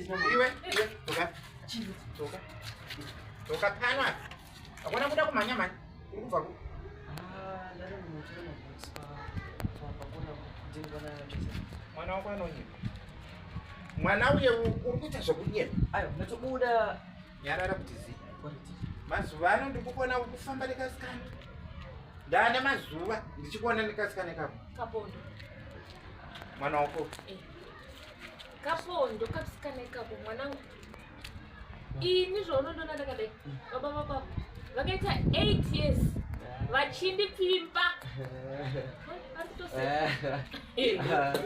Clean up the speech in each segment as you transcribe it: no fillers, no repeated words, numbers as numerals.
Iwe, iwe, dzoka. Dzoka. Dzoka pano apa. Hakuna kuda kumhanya mhanya. Uri kubva ku. Mwana wako anonyepa. Mwana uye uri kuita zvekunyepa. Ayo, ndatobuda. Nyarara kuti zii. Mazuva ano ndiri kukuona uri kufamba nekasikana. Ndaane mazuva ndichikuona nekasikana kako. Kapondo. Mwana wako. Eh. Kapondo kasikana ikako mwanangu. Ini zvaunondoona ndakadai. Baba baba vakaita 8 years vachindipfimba. Ari kutoseka.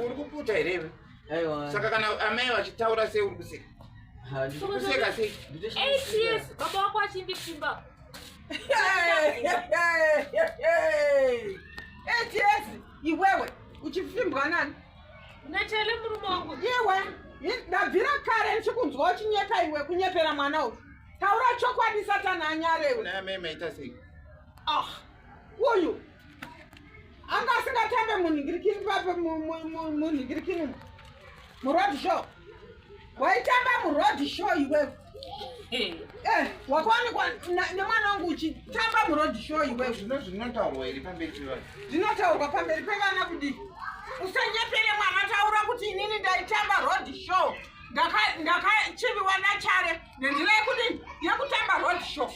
Uri kuputa here iwe? Aiwa. Saka kana amai vachitaura sei uri kuseka? Kuseka sei? 8 years baba wako achindipfimba. Eight years iwewe uchipfimbwa nani? Nachale murume wangu. Iwe, ndabvira kare ndichikunzwa uchinyepa iwe, kunyepera mwana uyu. Taura chokwadi, Satani anyarewe. Kuna amai maita sei? Ah, uyu anga asingatambe munhingirikini pape, munhingirikini, muroad show. Waitamba muroad show iwewe. Eh, wakaonekwa nemwana wangu uchitamba muroad show iwewe. Zvino zvinotaurwa here pamberi pevanhu? Zvinotaurwa pamberi pevana kudii? Usanyepere mwana. Taura kuti inini ndaitamba road show, ndakachiviwa nachare nenzira yekudini, yekutamba road show.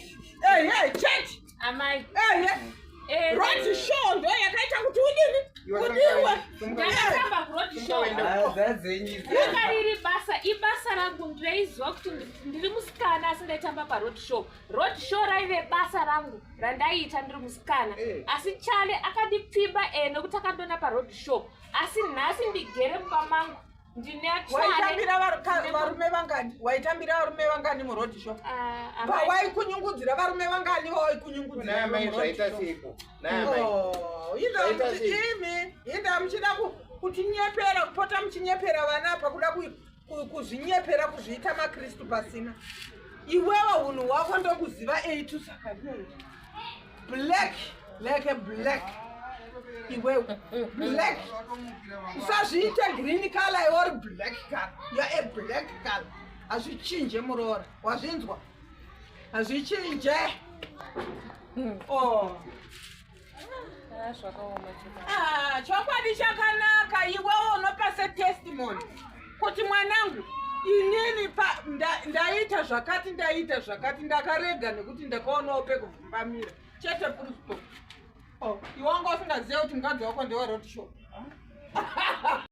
Ehe, chete. Amai. Ehe. Eh, Road show ndo yakaita kuti udini, udiwe. Ndakatamba kuroad show. Ranga riri basa, ibasa rangu. Ndaiziva kuti ndiri musikana, asi ndaitamba paroad show. Road show raive basa rangu randaiita ndiri musikana. Asi Chale akandipfimba e nekuti akandona paroad show. Asi nhasi ndigere mumba mangu, ndine Chale. Waitambira varume vangani? Waitambira varume vangani muroad show? Ah, amai. Pawaikunyungudzira varume vangani? Kuna Waikunyungudzira amai zvaita seiko? Naamai. Oh, Zvaita sei? imi inda muchida kutinyepera, kupota muchinyepera vana pakuda kuzvinyepera, kuzviita maKristu pasina. Iwewe unhu hwako ndokuziva eitu, saka black like a black iwewe, black. Usazviite green color, iwe uri black color. You are a black color. Hazvichinje, muroora, wazvinzwa? Hazvichinje. Oh. Ah, zvakaoma chokwadi. Ah, chokwadi chakanaka. Iwewo unopa setestimony kuti mwanangu, inini ndaita zvakati, ndaita zvakati, ndakarega nekuti ndakaonawo pekuvhumbamira chete, full stop. Oh, iwe wanga usingaziva kuti mukadzi wako ndewe road show.